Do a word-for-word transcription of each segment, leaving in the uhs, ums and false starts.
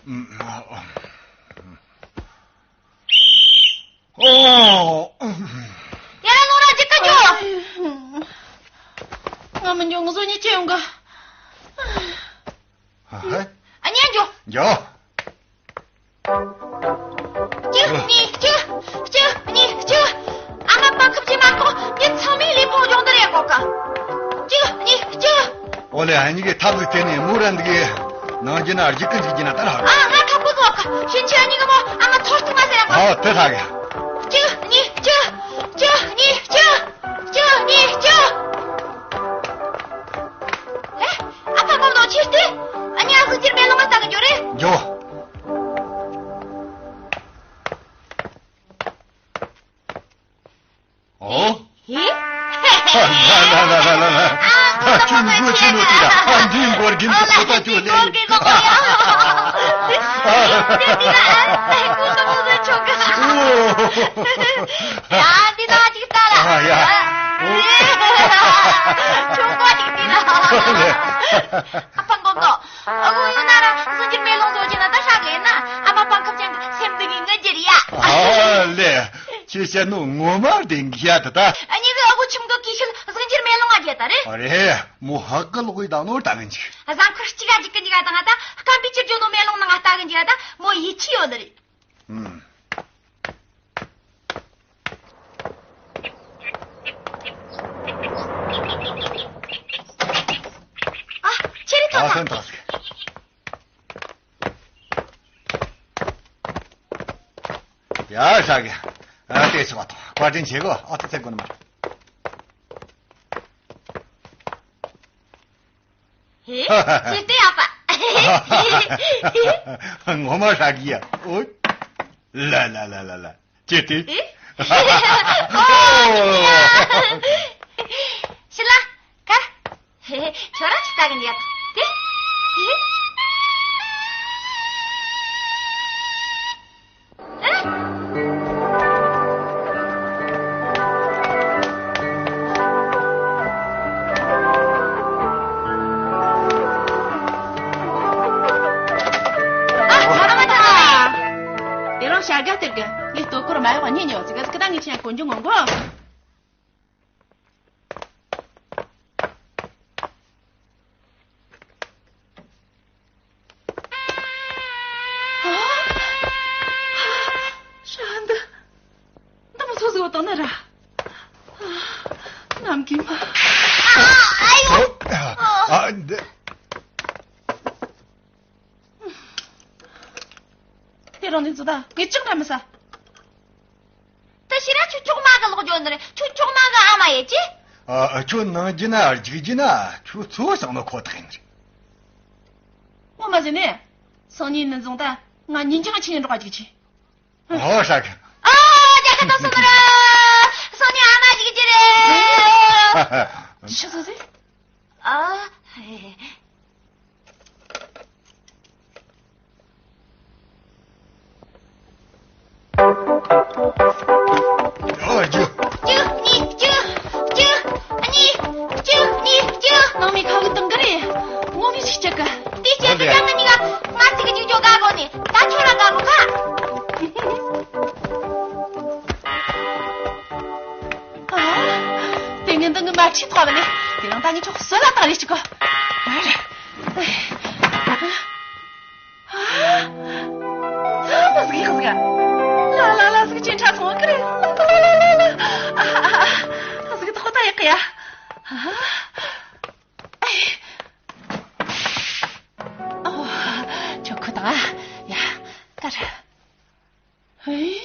ཨོ། ཡ་ལོ་ར་ཅིག་ཁ་ཅོ། ང་མི་འཇོག་ང་བཟོ་ཉེས་ཅི་ཡོང་ག་ཨ་ཧ། ཨ་ཉན་འཇོག་འཇོག་གཅིག་གཉིས་གཅིག་གཅིག་གཉིས་གཅིག་ཨ་མ་པང་ཁབ་ཅིག་མ་གཏོགས་ངས་ཚང་མའི་ལུས་ཕུང་སྦྱོང་བརྡར་ཡེད་གོ་གི་གཅིག་གཉིས་གཅིག་ཨོ་ལེ། ཨ་ཉི་གི་ཐབས་ཟིག་བཙལ་ནས་མོ་ར་འདི་གི་ནང་རྒྱུ་ན་རྒྱུ་ཀུན་ཅིག་རྒྱུ་ན་ད་ར་ཧ། ཨ་ང་ཁ་ཁུ་ཟོག་གི་ཤིན་ཆི་ཨ་ཉི་གི་མོ་ཨ་མ་ཚོར་ཐུག་མ་ཟེར་ར་གོ་ཨ་དེ་ཧ་གི་གཅིག་གཉིས་གཅིག་གཅིག་གཉིས་གཅིག་གཅིག་གཉིས་གཅིག་ཨེ། ཨ་ཕ་ཁོང་དང་ཆེ་སྟེ། ཨ་ཉི་ཨ་ཟིག་ཅིར་མེ་ལོང་ང་ལྟ་གི་འགྱོ་རེ། འགྱོ། ཨོ། ཧེ། ལ་ལ་ལ་ལ་ལ། ཨ་ཁྱོད་མགོ་ཆེ་ནོ་དེ་ལ་ཨ་འདིའི་མགོར་རྒྱུན་དུ་ཁོ་ཐག་ཆོད་ལེ། ཨ་འདི་ན་ཅིག་ལྟ་ལ། ཨ་ཡ། ཨོ། ཁྱོད་མགོ་ཅིག་དེ་ལ། ཨ་ཕ་མགོ་མགོ། ཨ་ཁུ་ཡོད་ན་ར་སུ་ཅིར་མེ་ལོང་དོ་ཅི་ན་ད་ཧྲ་གི་ན་ཨ་མ་པང་ཁབ་ཅན་གི་སེམས་འདི་གི་ང་ཅིར་ཡ། ཨ་ལེ། ཁྱེད་བཤད་ནོ་ངོ་མ་བདེན་གི་ཡ་ད་ད། ཨ་ཉི་གི་ཨ་ཁུ་ཁྱིམ་གི་ཀི་ཤུལ་གཟིག་འཇིར་མེ་ལོང་ང་རྒྱལ་ད་རེད། ཨ་རེད། མོ་ཧ་གི་ལོག་གི་དང་ནོར་ད་གི་འཇིག་གཟའ་འཁོར་གཅིག་ག་འཇིག་གི་འཇིག་ག་དང་ང་ད་སྐམ་པའི་ཅིར་འཇོ་ནོ་མེ་ལོང་ནང་ང་ལྟ་གི་འཇིག་ག་ད་མོ་ཡིད་ཆེས་ཡོད་ནི་རེད། ཨུམ། ཨ། ཁྱེད་རི་ཐོག་ད་ཐོན་ཐག་ཟིག་ཡ་ཧྲ་གི། ཨ་དེ་ཆོག་ཐོག་བཀའ་དྲིན་ཆེ་གོ་ཨ་ཐུ་ཚེ་གོ་ནི་མ། ཧེ། ཅི་སྟེ་ཨ་ཕ། ངོ་མ་ཧྲ་གི་ཡ། ཨོ། ལ་ལ་ལ་ལ་ལ། ཅི་སྟེ། ཨེ། ཨོ། ཤི་ལ། གར། ཧེ་ཧེ། ཁྱོད་རང་ཅི་ལྟ་གི་འདི་ཡ། དེ། ཧེ་ཧེ། དེ་རིང་བྱ་དགའ་སྟེར་གི། ངས་ལྟོ་སྐོར་མ་གཡོག་གཉིད་ཉོ་ཟིག་ག་ཟིག་གི་ད་ངས་ཁྱེད་གོན་རྒྱུ་ངོ་མགོ། ཧྲ་འདི། འདི་མོ་ཚོ་ཟིག་བཏང་ན་ར། ནམ་གི་མ། ཨ་འདི། དེ་རང་ནི་ཚོ་ད་ངས་ཅང་འདྲ་མི་ས། ད་ཕྱི་ར་ཁྱོད་ཅོག་མ་གི་ལོག་འཇོག་ནི་རེད། ཁྱོད་ཅོག་མ་གི་ཨ་མ་ཡེ་ཅི། ཨ་ཁྱོད་ནང་རྒྱུ་ན་རྒྱུག་རྒྱུ་ན་ཁྱོད་ཚོ་བྱང་ནོ་ཁོ་ཐག་ཡིན་རེད། ངོ་མ་ཟིན་ནས། སང་ཉིན་ནི་བཟུང་ད་ང་ཉིན་ཆང་ཆི་ཉིན་འགྲོ་ག་ཅིག་ཆི། ཨོ་ཧྲ་གི། ཨ་རྒྱ་ཁ་ཏོ་སོ་ནི་ར། སང་ཉིན་ཨ་མ་ཞིག་ཅི་རེད། ཆི་སོ་ཟིག་ཨ། ཨ་ཡ། གཅིག་གཉིས་གཅིག་གཅིག་གཉིས་གཅིག་གཉིས་གཅིག་ནང་མི་ཁ་བུ་དང་གི་རེད། ངོ་མི་ཞིག་ཅག་གི། དེ་བྱས་ཏེ་ཡང་ང་གཉིས་ཀ་ང་ཚིག་གཅིག་ཅོ་དགའ་གོ་ནི་ད་ཁྱོད་རང་དགའ་གོ་ཁ། ཨ། དེ་ངན་དང་གི་མ་ཁྲིད་ཐོག་ནས་དེ་རིང་ད་ངས་ཁྱོད་གསོད་ལ་བཏང་རེ་ཞིག་གོ། ཨ་རེ། ཨ། ཨ། ཨ་ཟིག་ཡག་ཟིག་ལ་ལ་ལ་ཟིག་ཅན་ཁྲ་ཚོང་ཁ་རེ། ལ་ལ་ལ་ལ། ཨ་ཨ་ཨ། ཨ་ཟིག་ཐོག་ད་ཡག་གི་ཡ། ཨ། ཨོ། ཁྱོད་ཁུ་དང་ཨ། ཡ། ཀ་ར། ཨེ།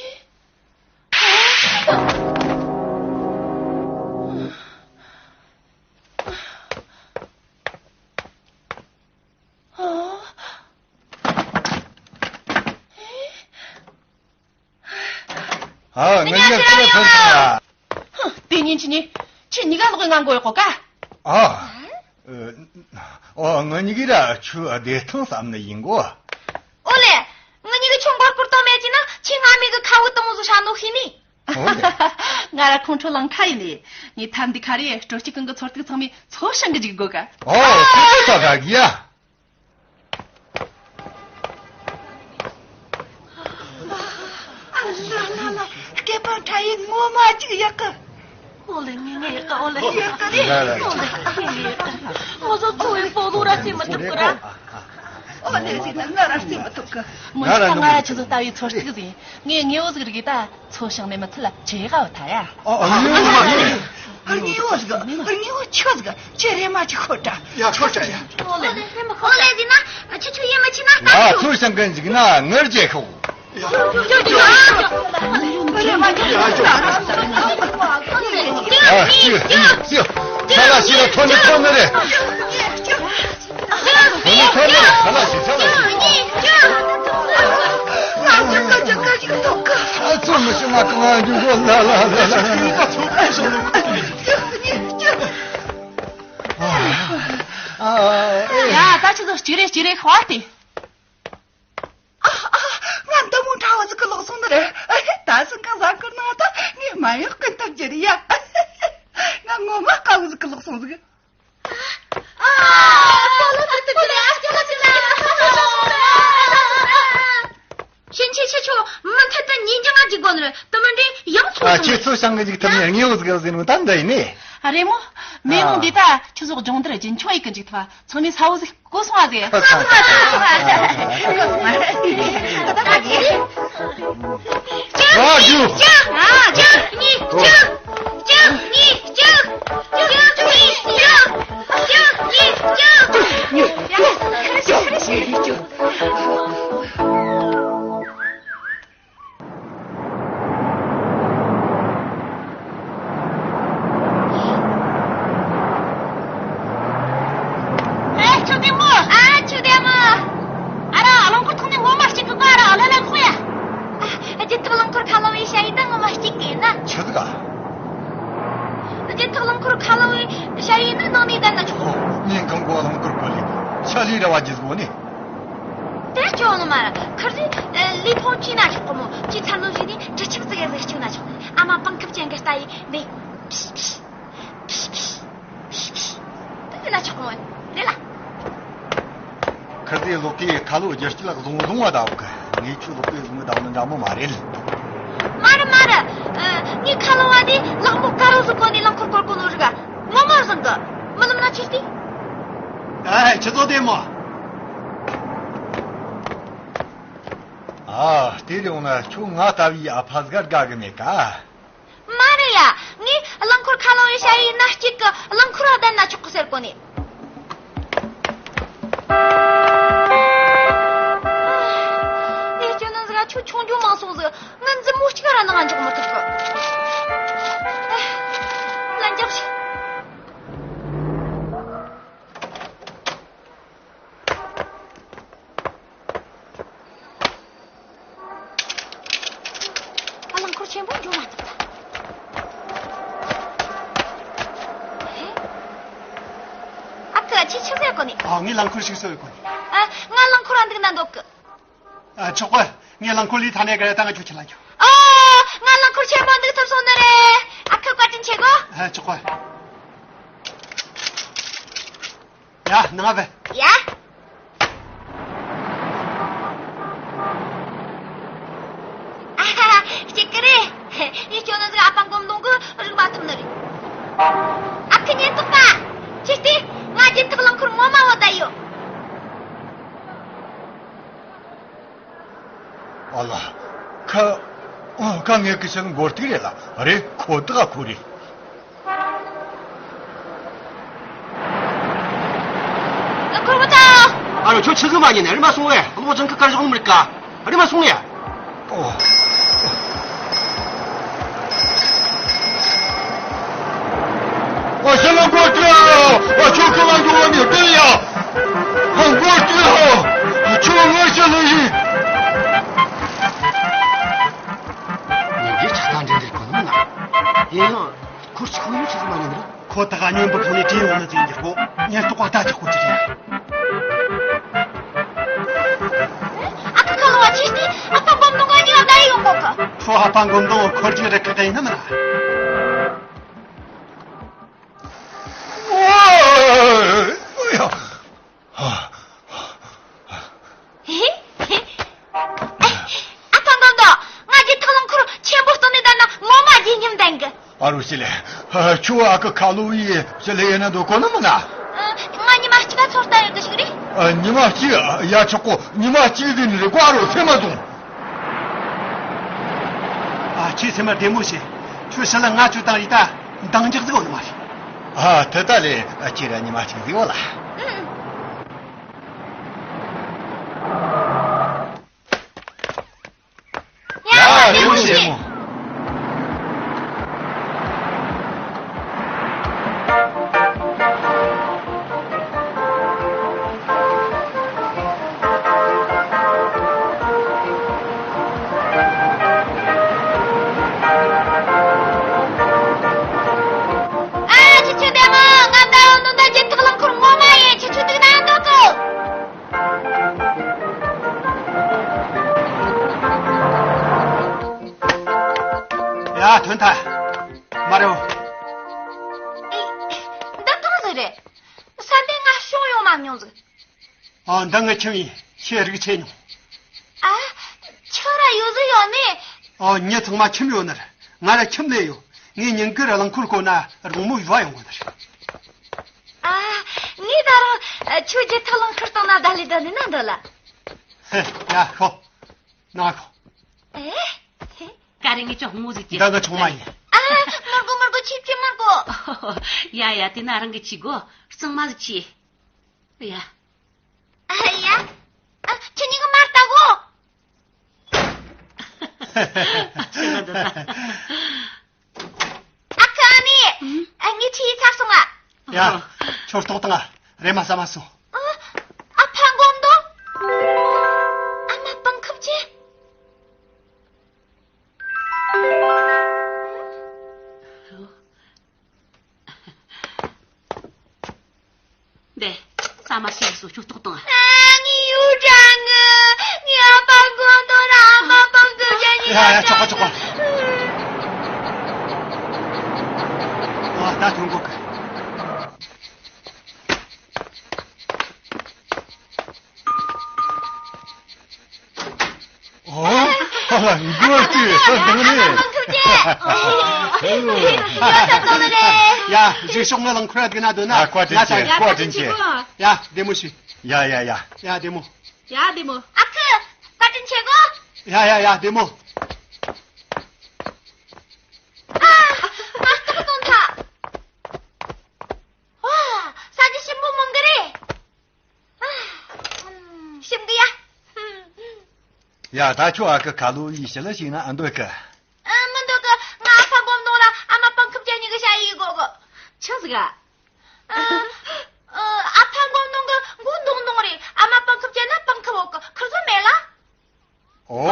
ཨ། ང་གཉིས་ཀ་ཁྱོད་ལ་ཕན་ཚུན་ལ། ཧུ། དེ་ཉིན་ཁྱེད་གཉིས། ཁྱེད་གཉིས་ཀ་ལོག་ང་མགོ་ཡོད་གོ་ཀ་ཨ། ཨོ། ང་གཉིས་ཀ་ར་ཁྱོད་བདེ་ཐང་བསམ་ནི་ཡིན་གོ་ཨོ་ལེ། ང་གཉིས་ཀ་ཁྱོད་མགོ་སྐོར་གཏོང་མེད་ཅི་ན་ཁྱེད་སྔ་མི་གི་ཁ་བུ་དང་བཟོ་ཤ་ནོ་ཤི་ནི། ཨོ་ལེ། ང་ར་ཁོང་ཁྲོ་ལང་ཁ་ཡིན་ནི། ངས་ཐབས་འདི་ཁ་རེ་སྤྲོ་སྐྱིད་ཀུན་གི་ཚོར་ཐིག་ཚང་མས་ཚོ་ཤང་གི་འཇིག་དགོས་ཀ་ཨོ། ཁྱོད་ཚོ་ད་ག་གི་ཡ། ཁྲ་ཡི་ངོ་མ་ཅིག་ཡག་གི། ཨོ་ལེ་ངས་ངས་ཡག་གི། ཨོ་ལེ་ཡག་གི་རེད། ཨོ་ལེ་ངས་ངས་ཡག་གི། ངོ་ཚོ་ཚོ་བའི་སྤོ་ལོ་ར་སེ་མི་ཐུབ་གི་ར། ཨོ་ལེ་ཟིག་ན་ང་ར་སེ་མི་ཐུབ་གི། མོ་ང་ར་ང་ང་ཆུ་ཚོད་ལྟ་བའི་ཚོད་ཅིག་ཟིག་ངས་ངེས་པོ་ཟིག་རིག་ད། ཚོ་ཞིང་ནས་མི་ཚུལ་ལ་ཇེ་དགའ་བ་ཐ་ཡ། ཨ་ཨ་ངེས་པོ་ཟིག་ངེས་པོ་ཆི་ཟིག་ཅི་རེ་མ་ཅི་ཁོ་ད། ཡ་ཁོ་ད་ཡ། ཨོ་ལེ་ཨོ་ལེ་ཟིག་ན་ཁྱི་ཆུ་ཡེ་མ་ཆི་ན་ད། ང་ཚོ་ཞིང་གི་འཇིག་ན་ངར་ཇེ་ཁོ། ཨ་ཅི་ཅི་ཅི། ས་ལ་ཤི་ལ་ཐོན་ནི་ཐོན་ནི་རེད། ཐོན་ནི་ཐོན་ནི་རེད། ས་ལ་ཤི་ས་ལ་ཤི། ཨ་ཚོ་མི་ཤི་ང་གང་ང་འཇུག་གོ་ལ་ལ་ལ་ལ། ཨ་ཨ་ཨེ། ཡ་ད་ཆི་ཟིག་གཅིག་རེ་གཅིག་རེ་ཁ་བ་དེ། ཨ་ཨ། ང་འདི་མོ་ཕྲ་བ་ཟིག་གི་ལོག་སོང་ནི་རེད། ད་སང་ཁ་ཟ་ཁུར་ནང་ད་ངས་མ་ཡག་ཀུན་ཐབས་བརྒྱུད་ཡ། ང་ངོ་མ་དཀའ་བོ་ཟིག་གི་ལོག་སོང་ཟིག་ཨ་ཨ་ཨ་ཨ་ཨ། ཤན་ཆེ་ཆེ་ཆོ་མུ་མཐུད་དུ་ཉིན་རྒྱང་ང་འཇིག་དགོས་ནི་རེད། དུ་མི་འདྲེ་ཡང་ཚོ་ཨ་སོང་ཁྱེད་ཚོ་ཞང་གི་འཇིག་ཐུབ་ནས་དངོས་པོ་ཟིག་ཟིན་ནོ་ད་འདི་ཡིན་ནི། ཨ་རེད་མོ། མེ་ལོང་འདི་ད་ཁྱི་ཟོག་སྦྱོང་བརྡར་རྒྱུན་འཁྱོངས་ཡེ་གི་འཇིག་ཐུབ་ཚང་མས་ས་བོ་ཟིག་གོ་སོང་ཨ་ཟེ། ཨ་ཨ་ཨ་ཨ། ཨ་ཨ་ཨ། ཨེ། ཆུ་བདེ་མོ། ཨ་ཆུ་བདེ་མོ། ཨ་ར་རླངས་འཁོར་ཐོག་ནས་ངོ་མ་གཅིག་གི་ཀ་ར་ཨ་ལ་ལ་ཁོ་ཡ། ཨ་རྒྱུ་ཐོག་རླངས་འཁོར་ཁ་ལོ་བའི་ཞ་ཡི་ད་ངོ་མ་གཅིག་གི་ན། ཆི་ཟིག་ག་རྒྱུ་ཐོག་རླངས་འཁོར་ཁ་ལོ་བའི་ཞ་ཡི་ནི་ནང་ནས་བསྡད་ན་ཆོག་ཨོ། ངས་གང་གོ་རླངས་འཁོར་གོ་ལེ་ཤ་ལི་ར་བ་རྒྱུ་ཟིག་ནི། དེ་སྐྱོ་ནི་མ་ར་ཁར་ཟི་ལི་ཕོང་ཅི་ན་ཆོག་གོ་མོ་ཅི་ཚར་ལོ་ཞིག་ནི་དྲི་ཆབ་ཙི་གེ་ཟིག་སྐྱོ་ན་ཆོག་ཨ་མ་པང་ཁབ་ཅན་གི་ལྟ་ཡི་མེ། ཕྱི་ཕྱི་ཕྱི་ཕྱི་ཕྱི་དེ་ན་ཆོག་གོ་མོ་རེད་ལ། ཁར་ཟི་ལོག་གི་ཁ་ལོ་རྒྱུ་སྤྱི་ལ་བཟུང་བཟུང་བ་ད་བུ་གི་ངས་ཁྱོད་ལོག་གི་བཟུང་བ་ད་བུ་ནི་འདྲ་མོ་མ་རེད། མ་རེད་མ་རེད། ངས་ཁ་ལོ་བ་དེ་ལག་མོ་དཀར་རོ་ཟིག་གོན་ནས་རླངས་འཁོར་སྐོར་གོ་ནོ་རིག་ངོ་མ་བཟང་གི། མི་ལམ་ན་ཆུ་སྟེ། ཨེ་ཁྱེད་ཚོ་བདེ་མོ། ཨ་དེ་རེད་འོང་ན་ཁྱོད་ང་ལྟ་བུའི་ཨ་ཕ་ཟིག་དགའ་གི་མེད་ཀ། མ་རེད་ཡ། ངས་རླངས་འཁོར་ཁ་ལོ་བའི་ཞ་ཡི་ན་གཅིག་གི་རླངས་འཁོར་བསྡད་ན་ཆོག་གི་ཟེར་གོ་ནས། ངས་སྐྱོ་ན་ཟིག་ཁྱོད་ཆུང་ཆུང་མང་སོང་ཟིག་ང་འཛིན་མོ་གཅིག་ར་ནང་འཇོག་མི་ཐུབ་གི། ལན་རྒྱག་ཤིག་ཨ་རླངས་འཁོར་ཆེན་པོ་འགྲོ་མ་ཐུབ་ད། ཨ་ཁུ་ཁྱེད་ཆི་ཟེར་གོ་ནི། ཨ་ངས་རླངས་འཁོར་ཞིག་བཟོ་ཡི་གོ་ནི། ཨ་ང་རླངས་འཁོར་ཨ་འདུག་ན་འདོད་གི། ཨ་ཆོག་གི། ངས་རླངས་འཁོར་ལས་ཐ་ནས་ག་རེ་ད་ང་ཁྱོད་ཁྱེད་ལ་འགྱོ། ཨ་ང་རླངས་འཁོར་ཆེན་པོ་འདུག་ཐུབ་སོང་ནི་རེད། ཨ་ཁུ་བཀའ་དྲིན་ཆེ་གོ། ཨ་ཆོག་གི། ཡ་ནང་བས། ཡ། ཨ་ཧ་ཧ། སྐྱིད་ཀི་རེད། ཡིན་སྐྱོ་ན་ཟིག་ཨ་ཕ་མགོ་མདུང་གི་རིག་མ་ཐུབ་ནི་རེད། ཨ་ཁུ་ཉེན་རྟོག་པ། ཁྱེད་ལྟོས། ང་རྒྱུན་ཐག་རླངས་འཁོར་ངོ་མ་བོ་བསྡད་ཡོད། ཨ་ལ། ཁ། ཨ་ཁ་ངས་ཀི་ཤང་མགོ་སྟིག་རེད་ལ་རེད་ཁོ་ཏག་ཁོ་རེད། ཁོ་ཁོ་ཏག་ཨ་རོ་ཁྱོད་ཆི་ཟིག་མ་ཉན་ནས་རི་མ་སོང་བས་བློ་ཅང་གི་སྐར་བཞག་མི་རིག་ག་རི་མ་སོང་ཡ། ཨོ། ཨོ་ཤི་ལ་མགོ་སྟིག་ཨ་ཁྱོད་ཁ་ལ་འགྱོ་བ་མི་བདེ་ཡ། ཧ་མགོ་སྟིག་ཨ་ཁྱོད་ངོ་ཤི་ལ་ཡིན། ངས་འདིར་ཆགས་སྡང་འདྲེན་འདིར་གོ་ནི་མིན་ན། ཡིན་ཡང་། ཁོར་ཅི་ཁོ་ཡོད་ཆི་ཟིག་མ་ཉན་ནི་རེད། ཁོ་ད་ག་སྨྱོན་པ་ཁོ་ནས་དྲིན་འོང་ན་ཟིན་གྱི་གོ། ཉེན་རྟོག་པ་ལྟ་ཅི་ཁོ་ཅི་རེད། ཨ་ཁུ་ཁ་ལོ་བ་ཆེ་སྟེ་ཨ་ཕ་སྒོམ་དུང་ག་ཉི་བ་ད་ཡོང་གོ་གི། ཁོ་ཨ་ཕ་སྒོམ་དུང་ཁོར་ཅི་རེད་ཁ་ད་ཡིན་ན་མིན་ན། ཨོ་ཡ། ཨ་ཕ་མགོན་དོ། ང་རྒྱུན་ཐག་རླངས་འཁོར་ཆེན་པོ་སྟོང་ནས་བསྡད་ན་མ་ ཨ་རོ་ཞི་ལེ། ཨ། ཁྱོད་ཨ་ཁུ་ཁ་ལོ་བའི་ཞི་ལེ་ཡིན་ན་འདོད་གོ་ནི་མིན་ན། ཨ། ང་ཉི་མ་གཅིག་ག་ཚོད་ལྟ་ཡོད་གི་ཞིག་རེད། ཨ། ཉི་མ་གཅིག་ཡ་ཆོག་གོ། ཉི་མ་གཅིག་ཟིན་རེད་གོ། ཨ་རོ་སེམས་མ་བཟུང་། ཨ། ཁྱེད་སེམས་མ་བདེ་མོ་བྱེད། ཁྱོད་ཞི་ལེ་ང་ཚོ་དང་ཡི་ད་འདང་རྒྱག་ཟིག་ཡོད་ནི་མ་རེད། ཨ། དེ་ལྟ་ལས་ཁྱེད་ར་ཉི་མ་གཅིག་ཟིག་ཡོད་ལ། ཨང་། ཡ། ཡ། བདེ་མོ་བྱེད། བདེ་མོ། ཨ། ཁྱེད་ཆོ་བདེ་མོ། ང་ད་འོ་ནོ་ད་ཇེ་ཐག་རླངས་འཁོར་ངོ་མ་ཡིན། ཁྱེད་ཆོ་འདུག་ན་འདོད་གི། ཡ། ཐོན་ཐལ། མ་རེད། ཨེ། འདི་གང་ཟིག་རེད། ས་འདི་ང་ཤོང་ཡོང་མ་མྱོང་ཟིག། ཨ། འདི་ངའི་ཁྱིམ་ཡིན། ཁྱེད་རིག་ཆེ་མྱོང་། ཨ། ཁྱོད་ར་ཡོད་ཟིག་ཡོད་ནི། ཨ། མྱི་ཚང་མ་ཁྱིམ་ཡོད་ནི་རེད། ང་ར་ཁྱིམ་ལས་ཡོད། ངས་ཉིན་དཀར་རླངས་འཁོར་བསྐོར་ན་དགོང་མོ་བཞུགས་ཡོང་གི་ནི་རེད། ཨ། ངས་ད་རུང་ཁྱོད་ཇེ་ཐག་རླངས་འཁོར་བཏང་ན་ད་ལི་ད་ལི་ན་འདོད་ལ། ཧེ། ཡ། ཤོག་ན་ཤོག་ཨེ། ཀ་རེ་ངས་ཅོག་མོ་ཟིག་ཅེས། འདི་ང་ཆུང་མ་ཡིན། ཨ། མར་གོ་མར་གོ། ཁྱེད་ཁྱེད་མར་གོ། ཡ་ཡ། དེ་ན་རང་གི་ཁྱི་གོ། གཙང་མ་ཟིག་ཁྱི། ཡ། ཨ་ཡ། ཨ། ཁྱེད་གཉིས་ཀ་མར་ལྟ་གོ། ཨ་ཁུ་ཨ་ནེ། ཨ། ངའི་ཁྱི་ཡིས་ཚར་སོང་ང་། ཡ། ཁྱོད་ལྟོགས་དང་། རེམ་མ་ཟ་མ་ཟོ། ཨ། ཨ་ཕ་མགོ་འདོགས། ཨ་མ་པང་ཁུབ་ཅན། འདི་ཟ་མ་ཟོས་སོ། ཁྱོད་ལྟོགས་དང་། ཨ། ངའི་ཡུ་ཀྲང་ངི། ངའི་ཨ་ཕ་མགོ་འདོགས་ར་ཨ་མ་པང་ཁུབ་ཅན་ཡིན། ཡ་ཡ། ཆོག་ག་ཆོག་ག། ཨ། ད་ཐོན་གོ་གི། ཨོ། མགོ་ཅི་ས་དང་ནི། ཡ། གཞིས་ཕྱོགས་ནས་རླངས་འཁོར་དེ་ན་འདོད་ན། ཨ། བཀའ་དྲིན་ཆེ། ཡ། བཀའ་དྲིན་ཆེ། ཡ། བདེ་མོ་བྱོས། ཡ་ཡ་ཡ། ཡ། བདེ་མོ། ཡ། བདེ་མོ། ཨ་ཁུ། བཀའ་དྲིན་ཆེ་གོ། ཡ་ཡ་ཡ། བདེ་མོ། ཨ། ང་ལྟོགས་སོང་ད། ཝ། ས་ཆ་ཞིམ་པོ་མང་གི་རེད། ཨ། ཞིམ་གི་ཡ། ཡ། ད་ཁྱོད་ཨ་ཁུ་ཁ་ལོ་བའི་ཞི་ལེ་ཞིག་ན་ཨ་འདོད་གི། ཨ། མི་འདོད་གི། ང་ཨ་ཕ་མགོ་འདོགས་ར་ཨ་མ་པང་ཁུབ་ཅན་གཉིས་ཀྱི་ཞ་ཡི་དགོས་གི། ཆི་ཟིག་ག། ཨ། ཨ་ཕ་མགོ་འདོགས་གི་མགོ་འདོགས་འདོགས་རེད། ཨ་མ་པང་ཁུབ་ཅན་ན་པང་ཁུབ་འོག་གི་ཁུར་ཚོ་མེད་ལ། ཨོ།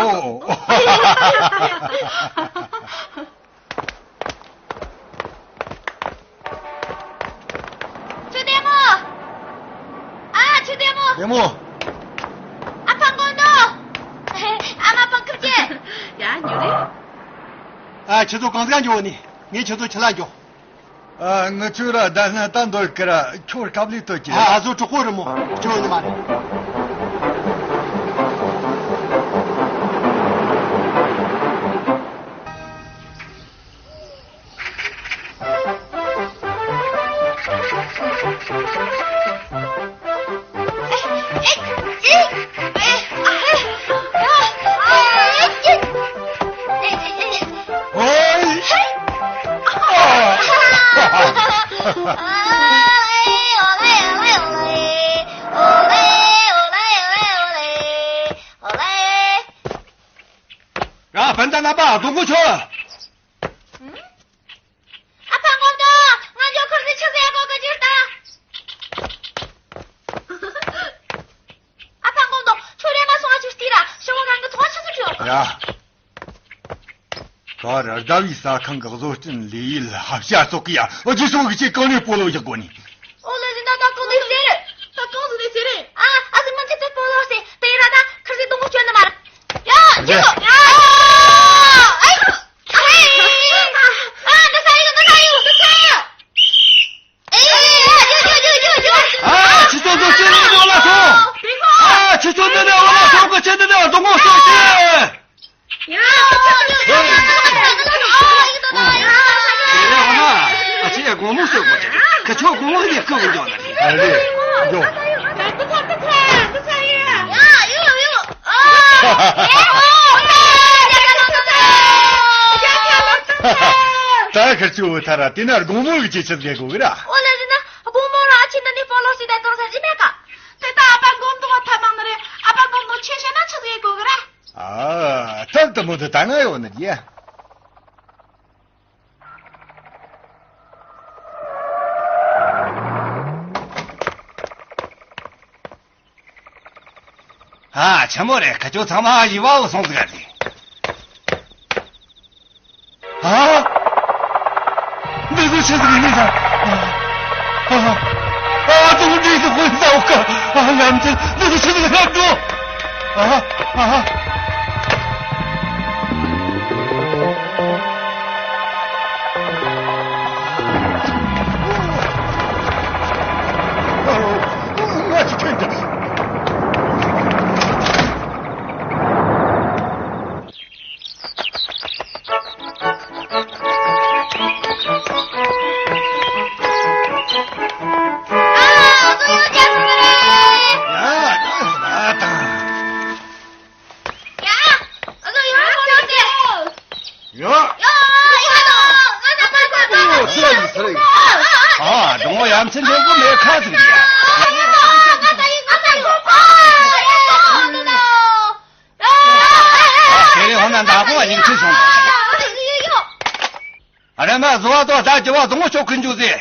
ཁྱོད་བདེ་མོ། ཨ། ཁྱོད་བདེ་མོ། བདེ་མོ། ཨ་ཕ་མགོ་འདོགས། ཨ་མ་པང་ཁུབ་ཅན། ཡ། ཉོ་རེ། ཨ། ཁྱེད་ཚོ་གང་ཟིག་འགྱོ་ནི། ངས་ཁྱེད་ཚོ་ཁྲིད་ལ་འགྱོ། ཨ། ང་ཚོས་ར་ད་ནི་ད་འདོད་ཀི་ར། ཁྱོད་སྐབས་ལས་ཐོས་ཀྱི། ཨ། ཨ་ཟོ་གྲོགས་པོ་རི་མོ་སྐྱོ་ནི་མ་རེད། ཡ། བན་ད་ན་པ་སྡོང་པོ་ཆོ། ཨ་ཕ་ངོ་ཏོ། ང་ཇོ་ཁུར་ཟི་ཆི་ཟེ་གོ་ག་ཇིར་ཏ། ཨ་ཕ་ངོ་ཏོ། ཁྱོད་རེ་མ་སོང་ཨ་ཅིར་ཏི་ར་ཤོ་རང་གི་ཐོག་ཆི་ཟི་ཁྱོ། ཡ། ག་ར་ཟླ་བའི་ས་ཁང་གི་བཟོ་སྐྲུན་ལས་ཡུལ་ཧ་བྱ་ཙོག་གི་ཡ། ཨོ་ཇི་སོང་གི་ཅི་གང་ནས་སྤོ་ལོ་བཞག་གོ་ནི། ཨོ་ལ་ཟི་ན་ད་གང་ནས་ཟེར། ད་གང་ཟི་ནས་ཟེར། ཨ་ཨ་ཟི་མ་ཅི་ད་སྤོ་ལོ་ཟེར་དེ་ར་ད་ཁུར་ཟི་དུང་མོ་སྐྱོན་ནི་མ་ར། ཡ་ཇི་སོ་ཡ། ཨ་ཨ་འདི་ས་ཡི་འདི་ས་ཡི་འདི་ས་ཡི། ཨ་ཁྱི་ཚོ་འདི་ཚོ་ནི་འོ་ལ་སོང་། ཨ་ཁྱི་ཚོ་འདི་ནི་འོ་ལ་སོང་གི་ཁྱི་འདི་ནི་སྡུག་མོ་སོང་ཤི། ཡ། དགོང་མོ་གསོད་དགོས་ཀྱི་རེད། ཁི་ཆོ་དགོང་མོ་ནས་རྐུ་གི་འགྱོ་ནི་རེད། ཨ་རེད། འགྱོ། ད་ཁི་ཆོ་ཐ་ར་དེ་ན་དགོང་མོ་གི་ཅི་ཆི་ཟིག་གོ་གི་ར། ཨོ་ལེ་རེད་ན་དགོང་མོ་ར་ཨ་ཆི་འདི་ནས་སྤོ་ལོ་སི་ད་དོར་ས་ཅི་མེད་ཀ། དེ་ད་ཨ་ཕ་མགོ་མདོག་ཐ་མང་ནི་རེད། ཨ་ཕ་མགོ་མདོག་ཆེ་ཤེ་ན་ཆི་ཟིག་གོ་གི་ར། ཨ། ད་དེ་མོ་དེ་ད་ང་ཡོད་ནི་རེད། ཨ། ཆི་མོ་རེད། ཁི་ཆོ་ཚང་མ་ཡི་བ་བོ་སོང་ཟིག་ག་རེད། ཨ། འདི་ཚོ་ཆི་ཟིག་ཡིན་ནི་ད། ཨ། ཨ། ཨ། དུང་འདྲིས་སུ་ཧོན་ཟ་འོ་ཀ། ཨ། ལམ་ཚེ་འདི་ཚོ་ཆི་ཟིག་ལྷབ་འགྲོ། ཨ། ཨ། ཨ། འབྲོང་བོ་ཡ་མཚན་ཆེན་པོ་མེད་ཁ་ཟིག་རེད་ཡ། ཨ། དེ་རིང་ཧོ་ན་མདའ་དཔུང་བ་ཡིན་ཁྲི་སོང་། ཨ། རེམ་མ་བཟོ་བ་དང་ད་ཀྱི་བ་བཟང་བོ་ཆོག་གི་འཇུག་ཟེ།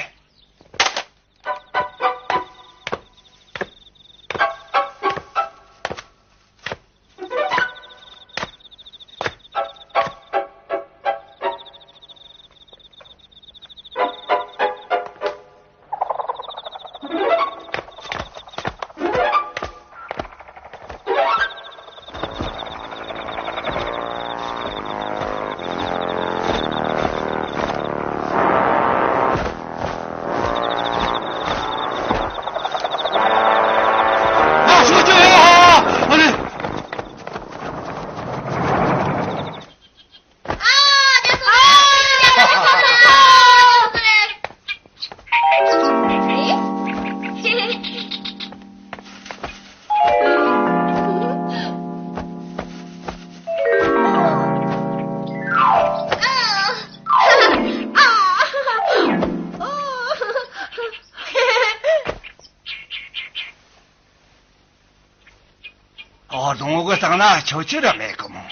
ཨོ། སྡོང་བོ་གི་སྟེང་ན་ཁྱོད་ཅི་ར་མེད་གི་མོ།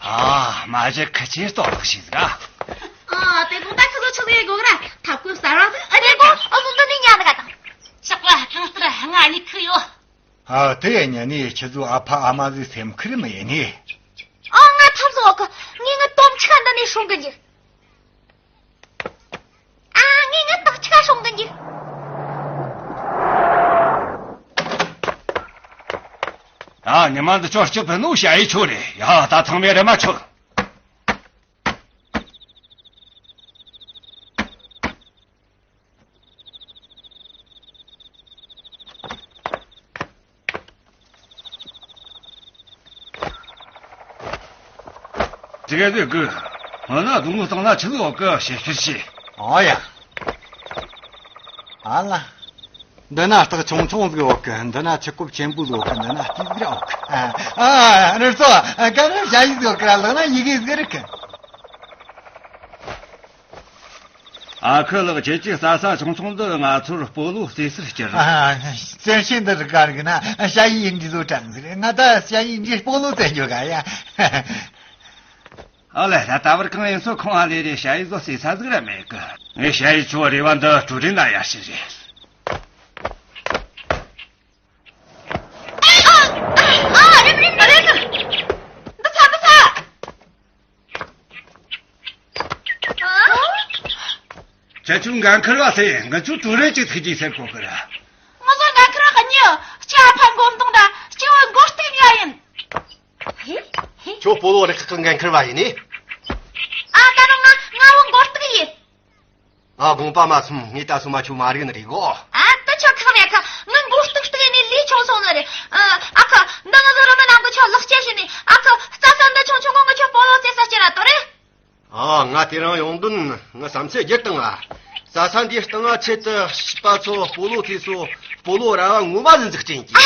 ཨ། མ་གཞི་ཁི་ཆོས་གཏོར་བརླག་བྱས་ཟིག་ཨ། ཨ། དེ་དགོང་ད་ཁི་ཚོ་ཆི་ཟིག་ཡེ་དགོ་གི་ར། ཐབ་ཀོ་གསར་བ་ཟིག་ཨ་རེད་གོ། ཨ་ཟོ་འདི་ནས་ཉལ་ནི་ག་དང་། ཞག་པ་གང་ལྟར་ང་གཉིས་ཁུར་ཡོད། ཨ། དེ་ཡ་ཉལ་ནས་ཁྱེད་ཚོ་ཨ་ཕ་ཨ་མ་ཟིག་སེམས་ཁུར་མི་ཡེ་ནི། ཨ། ང་ཐབ་བཟོ་གི། ངས་ངའི་དོམ་ཆུ་ཁ་འདི་ནས་སྲུང་གི་འཇུག་ཨ། ངས་ངའི་དོམ་ཆུ་ཁ་སྲུང་གི་འཇུག་ཨ། ཉི་མ་འདི་ཆོ་སྐྱིད་པོ་ནོ་ཞ་ཡི་ཆོ་རེད་ཡ། ད་ཚང་མས་རེ་མ་ཆོ། དེ་ག་དེ་དགོས། འོ་ན་སྡོང་བོ་སྟེང་ན་ཆི་ཟིག་ཡོད་གི་ཞིབ་བཤེར་བྱོས། ཨོ་ཡ། ཨ་ལ། འདི་ན་སྟག་ཆུང་ཆུང་ཟིག་ཡོད་གི། འདི་ན་ཆུ་ཀོབ་ཆེན་པོ་ཟིག་ཡོད་གི། འདི་ན་སྟག་ཟིག་ཡོད་གི། ཨ། ཨ། རེད་སོ། ག་རེ་ཞ་ཡི་ཟིག་ཡོད་གི་ར། ལག་ན་ཡི་གེ་ཟིག་རེད་གི། ཨ་ཁུ་ལགས། ཁྱེད་ཀྱི་རྩྭ་ས་ཆུང་ཆུང་འདི་ང་ཚོར་སྤོ་ལོ་རྩེ་སར་བསྐྱུར། ཨ། བཙན་ཤེད་འདི་རིག་ག་རིག་ན་ཞ་ཡི་ཡིན་གྱི་བཟོ་གྲངས་ཟིག་རེད། ང་ད་ཞ་ཡི་འདི་སྤོ་ལོ་རྩེ་རྒྱུ་ག་ཡ། ཨ་ལས། ད་ལྟ་བར་གང་ཡིན་སོ་ཁོང་ཨ་ལེ་རེ་ཞ་ཡི་བཟོ་རྩེ་ས་ཟིག་ར་མེད་གི། ངས་ཞ་ཡི་ཆོ་རེ་བ་འདི་གྲུ་རིན་ན་ཡར་ཞུ་རེད། ཨ། ཨ། རེམ་རེམ་རེམ་རེམ། འདི་ཚ་འདི་ཚ། ཁྱེད་ཚོའི་འགན་འཁུར་བ་དེ་ང་ཚོའི་གྲུ་རིན་ཅིག་ཐུག་རྒྱུའི་ཟེར་གོ་གི་ར། ང་ཚོའི་འགན་འཁུར་བ་གཉིས་གཅིག་ཨ་ཕ་མགོ་མདུང་དང་གཅིག་བུ་མགོ་སྟེགས་ཉ་ཡིན། ཧེ་ཧེ། ཁྱོད་སྤོ་ལོ་རིག་ཁག་གི་འགན་འཁུར་བ་ཡིན་ནི། ཨ། ད་རུང་ང་ང་བུ་མགོ་སྟེགས་ཡིན། ཨ། དགོངས་པ་མ་ཚོམ། ངས་ད་སོ་མ་ཁྱོད་མ་རིག་ནི་རེད་གོ། ཨ། ད་ཁྱོད་ཁག་མེད་ཁ། ངའི་མགོ་སྟེགས་སྟེགས་ནི་ལས་ཆུང་སོང་ནི་རེད། ཨ། ཨ་ཁ། འདི་ང་ཚོ་རི་མོ་ནང་གི་ཁྱོད་ལག་སྐྱེལ་བྱས་ནི། ཨ་ཁ། རྩྭ་ས་འདི་ཆུང་ཆུང་གི་ང་ཁྱོད་སྤོ་ལོ་རྩེ་ས་སྐྱེལ་ར་དོ་རེད། ཨ། ང་དེ་རིང་ཡོང་དོན་ངའི་བསམ་ཚུལ་བསྒྱུར་བཏང་ང་། རྩྭ་ས་འདིའི་སྟེང་ང་ཆེད་དུ་བྱིས་པ་ཚོ་སྤོ་ལོ་རྩེས་སོ། སྤོ་ལོ་ར་བ་ངོ་མ་ཟིག་འཛུགས་སྐྲུན་གྱིས།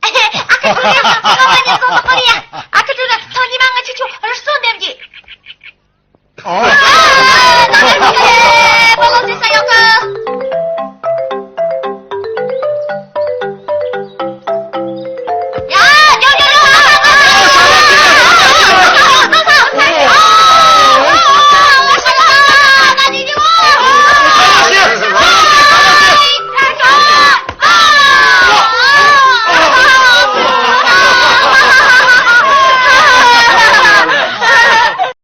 ཨ། ཨ་ཁུ་ཀྲུའུ་རེན། ཁོ་བ་ཉིད་སོང་སོང་ཁོ་རེད་ཡ། ཨ་ཁུ་ཀྲུའུ་རེན། ཚོ་ཉི་མ་ང་ཆུ་ཆུ་རུ་སོང་འདེམས་གྱིས། ཨོ། ཨ། ད་ང་ཆུ་ཆུ་རེད། སྤོ་ལོ་རྩེ་ས་ཡོང་གི།